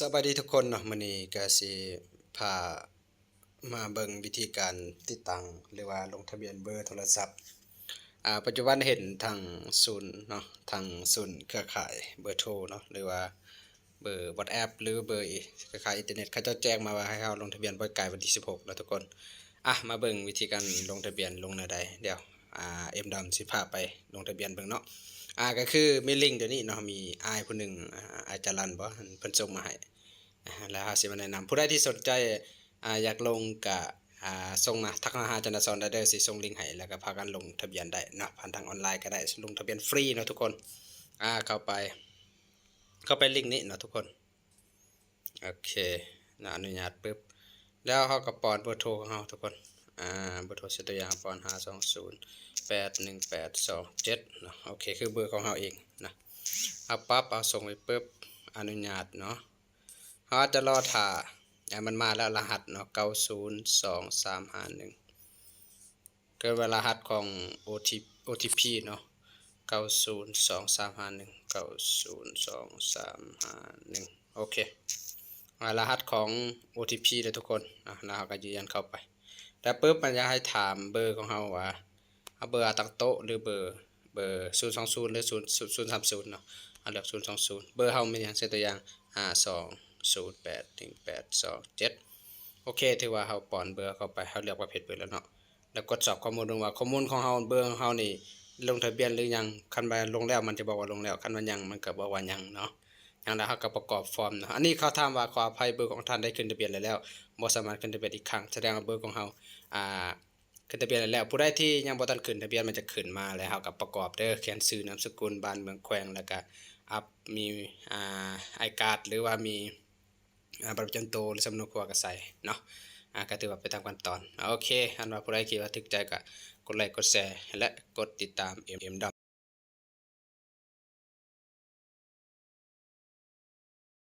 ສະບາຍດີທຸກຄົນເນາະ, ມື້ນີ້ກະຊິພາມາເບິ່ງວິທີການຕິດຕັ້ງ ຫຼືວ່າລົງທະບຽນເບີໂທລະສັບ. ອາ ປັດຈຸບັນເຫັນທາງສູນເນາະ, ທາງສູນເຄືອຂ່າຍເບີໂທເນາະ ຫຼືວ່າເບີ WhatsApp ຫຼືເບີເອ ເຄືອຂ່າຍອິນເຕີເນັດ ເຂົາເຈົ້າແຈ້ງມາວ່າໃຫ້ເຮົາລົງທະບຽນບໍ່ກາຍວັນທີສິບຫົກເນາະທຸກຄົນ. ອາ ມາເບິ່ງວິທີການລົງທະບຽນລົງແນວໃດ. ດຽວ ອາ ເອັມດຳຊິພາໄປລົງທະບຽນເບິ່ງເນາະ. ອາ ກະຄືມີລິ້ງໂຕນີ້ເນາະ, ມີອ້າຍຜູ້ໜຶ່ງ ອາ ອາຈານລັນບໍ ເພິ່ນສົ່ງມາໃຫ້ ອາ ແລ້ວເຮົາຊິມາແນະນຳ. ຜູ້ໃດທີ່ສົນໃຈ ອາ ຢາກລົງກະ ອາ ສົ່ງມາ ທັກມາຫາອາຈານອາສອນໄດ້ເດີ, ຊິສົ່ງລິ້ງໃຫ້ ແລ້ວກະພາກັນລົງທະບຽນໄດ້ເນາະ, ຜ່ານທາງອອນລາຍກະໄດ້, ລົງທະບຽນຟຣີເນາະທຸກຄົນ. ອາ ເຂົ້າໄປ ເຂົ້າໄປລິ້ງນີ້ເນາະທຸກຄົນ. ໂອເຄເນາະ, ອະນຸຍາດປຶບ ແລ້ວເຮົາກະປ້ອນເບີໂທຂອງເຮົາທຸກຄົນ. ອາ ເບີໂທ ຍົກຕົວຢ່າງ ປ້ອນ ຫ້າສອງສູນແປດໜຶ່ງແປດສອງເຈັດເນາະ. ໂອເຄ ຄືເບີຂອງເຮົາເອງເນາະ. ເຮົາປັບ ເຮົາສົ່ງໄປປຶບ ອະນຸຍາດເນາະ, ເຮົາອາດຈະລໍຖ້າໃຫ້ມັນມາແລ້ວ ລະຫັດເນາະ ເກົ້າສູນສອງສາມຫ້າໜຶ່ງ ເກີດວ່າລະຫັດຂອງໂອທີ ໂອທີພີເນາະ ເກົ້າສູນສອງສາມຫ້າໜຶ່ງ ເກົ້າສູນສອງສາມຫ້າໜຶ່ງ. ໂອເຄ ອາ ລະຫັດຂອງໂອທີພີເດີທຸກຄົນ. ອາ ແລ້ວເຮົາກະຢືນຢັນເຂົ້າໄປ ແລ້ວປຶບ ມັນຈະໃຫ້ຖາມເບີຂອງເຮົາວ່າ ເອົາເບີຕັ້ງໂຕະ ຫຼືເບີ ເບີສູນສອງສູນ ຫຼືສູນ ສູນສາມສູນເນາະ. ເຮົາເລືອກສູນສອງສູນ. ເບີເຮົາແມ່ນຫຍັງ? ຍົກຕົວຢ່າງ ຫ້າສອງສູນແປດໜຶ່ງແປດສອງເຈັດ. ໂອເຄ ຖືວ່າເຮົາປ້ອນເບີເຂົ້າໄປ, ເຮົາເລືອກປະເພດເບີແລ້ວເນາະ. ແລ້ວກວດສອບຂໍ້ມູນເບິ່ງວ່າຂໍ້ມູນຂອງເຮົາ ເບີຂອງເຮົານີ້ລົງທະບຽນຫຼືຍັງ. ຄັນວ່າລົງແລ້ວ ມັນຈະບອກວ່າລົງແລ້ວ, ຄັນວ່າຍັງ ມັນກະບອກວ່າຍັງເນາະ. ຍັງ ແລ້ວເຮົາກະປະກອບຟອມເນາະ. ອັນນີ້ເຂົາຖາມວ່າ ຂໍອະໄພ ເບີຂອງທ່ານໄດ້ຂຶ້ນທະບຽນແລ້ວ ບໍ່ສາມາດຂຶ້ນທະບຽນອີກຄັ້ງ. ສະແດງວ່າເບີຂອງເຮົາ ອາ ຂຶ້ນທະບຽນແລ້ວ. ຜູ້ໃດທີ່ຍັງບໍ່ທັນຂຶ້ນທະບຽນ ມັນຈະຂຶ້ນມາ ແລ້ວເຮົາກະປະກອບເດີ, ຂຽນຊື່ ນາມສະກຸນ ບ້ານ ເມືອງ ແຂວງ ແລ້ວກະອັບ ມີ ອາ ໄອກາດ ຫຼືວ່າມີ ອາ ບັດປະຈຳໂຕ ຫຼືສຳເນົາຄົວກະໃສ່ເນາະ. ອາ ກະຖືວ່າໄປຕາມຂັ້ນຕອນ. ໂອເຄ ຄັນວ່າຜູ້ໃດຄິດວ່າຖືກໃຈກະກົດໄລກ໌ ກົດແຊ ແລະ ກົດຕິດຕາມເອັມ ເອັມດຳ.